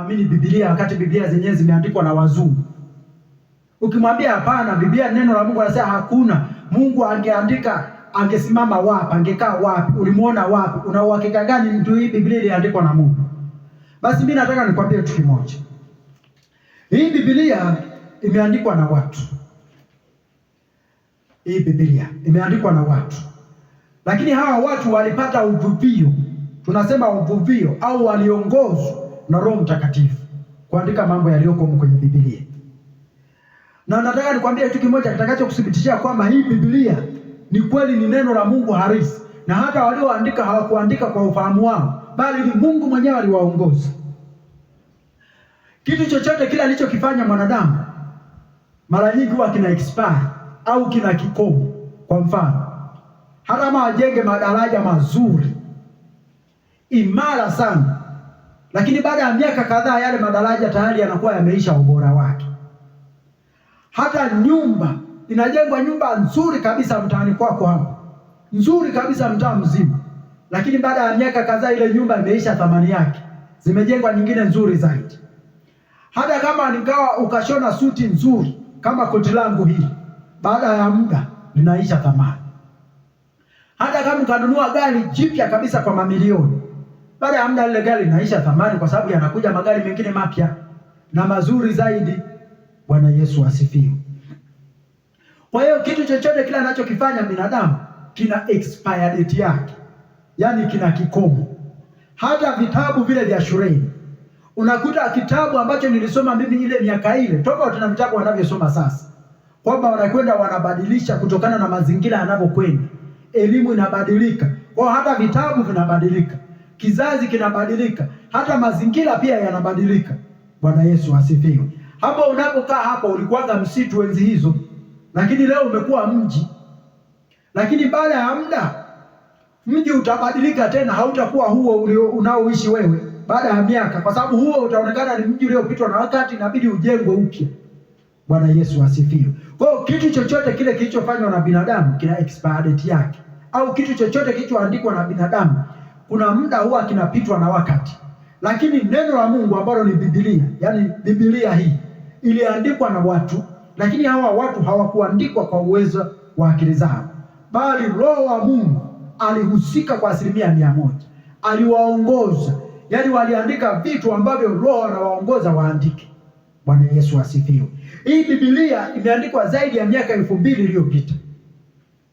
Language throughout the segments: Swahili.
Unaamini Biblia wakati Biblia zenyewe zimeandikwa na wazungu? Ukimwambia hapana, Biblia neno la Mungu, anasema hakuna. Mungu angeandika angesimama wapi? Angekaa wapi? Ulimuona wapi? Una uhakika gani mtu hii Biblia iliandikwa na Mungu? Basi mimi nataka nikwambie kitu kimoja. Hii Biblia imeandikwa na watu. Hii Biblia imeandikwa na watu, lakini hawa watu walipata uvuvio, tunasema uvuvio au waliongozwa na Roho Mtakatifu kuandika mambo yaliyoko humu kwenye Biblia. Na nataka nikwambie kitu kimoja kitakachokuthibitishia kwamba hii Biblia ni kweli, ni neno la Mungu halisi, na hata walioandika hawakuandika kwa ufahamu wao, bali ni Mungu mwenyewe aliwaongoza. Kitu chochote kile alichokifanya mwanadamu mara nyingi huwa kina expire au kina kikomo. Kwa mfano, hata kama wajenge madaraja mazuri imara sana, lakini baada ya miaka kadhaa yale madaraja tayari yanakuwa yameisha ubora wake. Hata nyumba inajengwa nyumba nzuri kabisa mtaani kwako hapo, nzuri kabisa mtaa mzima, lakini baada ya miaka kadhaa ile nyumba imeisha thamani yake, zimejengwa nyingine nzuri zaidi. Hata kama nikawa ukashona suti nzuri kama koti langu hili, baada ya muda linaisha thamani. Hata kama ukanunua gari jipya kabisa kwa mamilioni, baada ya muda lile gari linaisha thamani, kwa sababu yanakuja magari mengine mapya na mazuri zaidi. Bwana Yesu asifiwe. Kwa hiyo kitu chochote kile anachokifanya binadamu kina expire date yake, yaani kina kikomo. Hata vitabu vile vya shuleni unakuta kitabu ambacho nilisoma mimi ile miaka ile tofauti na vitabu wanavyosoma sasa, kwamba wanakwenda wanabadilisha kutokana na mazingira yanavyokwenda, elimu inabadilika, kwa hata vitabu vinabadilika, kizazi kinabadilika, hata mazingira pia yanabadilika. Bwana Yesu asifiwe. Hapo unapokaa hapo ulikuwaga msitu enzi hizo, lakini leo umekuwa mji. Lakini baada ya muda mji utabadilika tena, hautakuwa huo unaoishi wewe baada ya miaka, kwa sababu huo utaonekana ni mji uliopitwa na wakati, inabidi ujengwe upya. Bwana Yesu asifiwe. Kwa hiyo kitu chochote kile kilichofanywa na binadamu kina expire date yake, au kitu chochote kilichoandikwa na binadamu kuna muda huwa kinapitwa na wakati, lakini neno la Mungu ambalo ni Biblia, yaani Biblia hii iliandikwa na watu, lakini hawa watu hawakuandikwa kwa uwezo wa akili zao, bali Roho wa Mungu alihusika kwa 100%, aliwaongoza. Yaani waliandika vitu ambavyo Roho anawaongoza waandike. Bwana Yesu asifiwe. Hii Biblia imeandikwa zaidi ya miaka 2000 iliyopita.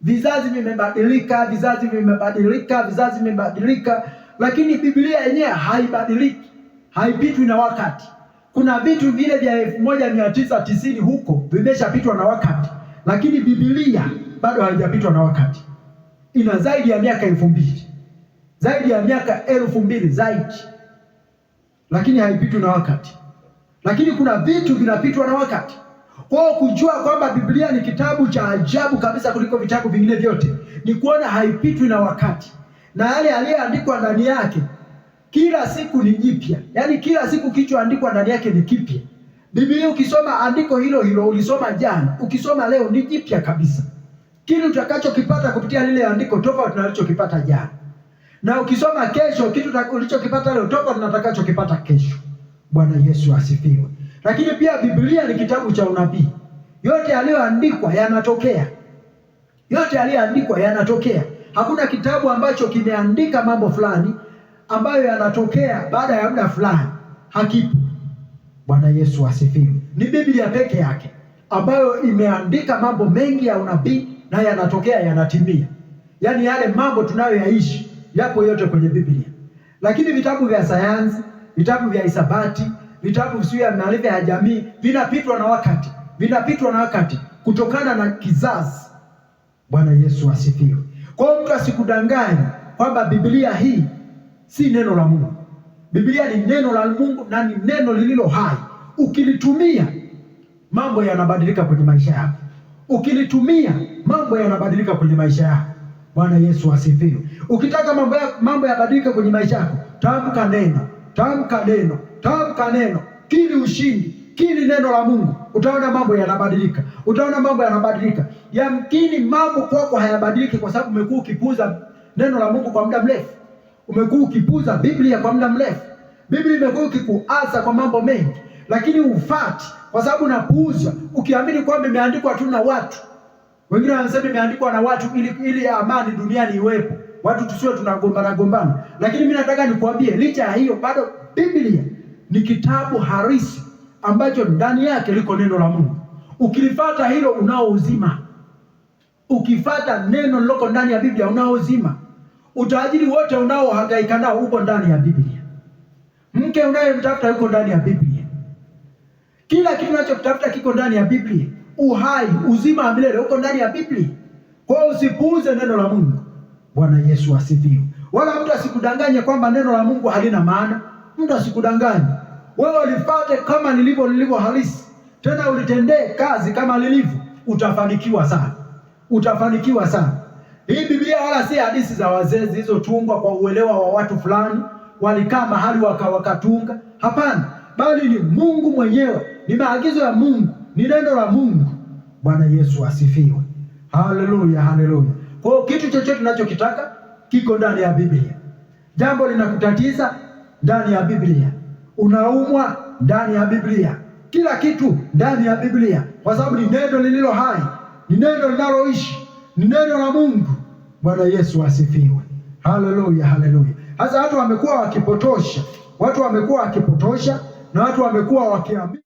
Vizazi vimebadilika, vizazi vimebadilika, vizazi vimebadilika, lakini Biblia yenyewe haibadiliki, haipitwi na wakati. Kuna vitu vile vya 1990 huko vimeshapitwa na wakati, lakini Biblia bado haijapitwa na wakati. Ina zaidi ya miaka 2000, zaidi ya miaka 2000 zaidi, lakini haipitwi na wakati. Lakini kuna vitu vinapitwa na wakati. Kwa hiyo kujua kwamba Biblia ni kitabu cha ajabu kabisa kuliko vitabu vingine vyote ni kuona haipitwi na wakati, na yale yaliyoandikwa ndani yake kila siku ni jipya, yaani kila siku kilichoandikwa ndani yake ni kipya. Biblia ukisoma andiko hilo hilo ulisoma jana, ukisoma leo ni jipya kabisa. Kile utakachokipata kupitia lile andiko tofauti na ulichokipata jana, na ukisoma kesho kitu ulichokipata leo tofauti na utakachokipata kesho. Bwana Yesu asifiwe. Lakini pia Biblia ni kitabu cha unabii. Yote yaliyoandikwa yanatokea, yote yaliyoandikwa yanatokea. Hakuna kitabu ambacho kimeandika mambo fulani ambayo yanatokea baada ya muda fulani, hakipo. Bwana Yesu asifiwe. Ni Biblia peke yake ambayo imeandika mambo mengi ya unabii na yanatokea, yanatimia. Yaani yale mambo tunayoyaishi yapo yote kwenye Biblia. Lakini vitabu vya sayansi, vitabu vya hisabati, vitabu sio ya maarifa ya jamii vinapitwa na wakati, vinapitwa na wakati kutokana na kizazi. Bwana Yesu asifiwe. Kwa hiyo mtu asikudanganye kwamba Biblia hii si neno la Mungu. Biblia ni neno la Mungu na ni neno lililo hai. Ukilitumia mambo yanabadilika kwenye maisha yako. Ukilitumia mambo yanabadilika kwenye maisha yako. Bwana Yesu asifiwe. Ukitaka mambo yabadilike kwenye maisha yako, tamka neno, tamka neno, tamka neno, kili ushindi, kili neno la Mungu, utaona mambo yanabadilika, utaona mambo yanabadilika. Yamkini mambo kwako hayabadiliki kwa sababu umekuwa ukipuuza neno la Mungu kwa muda mrefu, umekuwa ukipuuza Biblia kwa muda mrefu. Biblia imekuwa ikikuasa kwa mambo mengi, lakini ufati kwa sababu unapuuza, ukiamini kwamba imeandikwa tu na watu. Wengine wanasema imeandikwa na watu ili amani duniani iwepo, watu tusiwe tunagombana gombana. Lakini mimi nataka nikuambie, licha ya hiyo, bado Biblia ni kitabu halisi ambacho ndani yake liko neno la Mungu. Ukilifata hilo unao uzima. Ukifata neno liloko ndani ya Biblia unao uzima. Utajiri wote unaohangaika nao uko ndani ya Biblia. Mke unayemtafuta yuko ndani ya Biblia. Kila kitu unachokitafuta kiko ndani ya Biblia. Uhai, uzima wa milele uko ndani ya Biblia. Kwa hiyo usipuuze neno la Mungu. Bwana Yesu asifiwe. Wala mtu asikudanganye kwamba neno la Mungu halina maana. Mtu asikudanganye. Wewe ulifate kama lilivyo halisi, tena ulitendee kazi kama lilivyo, utafanikiwa sana, utafanikiwa sana. Hii Biblia wala si hadithi za wazee zilizotungwa kwa uelewa wa watu fulani, walikaa mahali wakatunga. Hapana, bali ni Mungu mwenyewe, ni maagizo ya Mungu, ni neno la Mungu. Bwana Yesu asifiwe. Haleluya, haleluya. Kwa hiyo kitu chochote tunachokitaka kiko ndani ya Biblia. Jambo linakutatiza ndani ya Biblia, unaumwa ndani ya Biblia, kila kitu ndani ya Biblia, kwa sababu ni neno lililo hai, ni neno linaloishi, ni neno la Mungu. Bwana Yesu asifiwe. Haleluya, haleluya. Sasa watu wamekuwa wakipotosha, watu wamekuwa wakipotosha na watu wamekuwa wakiamini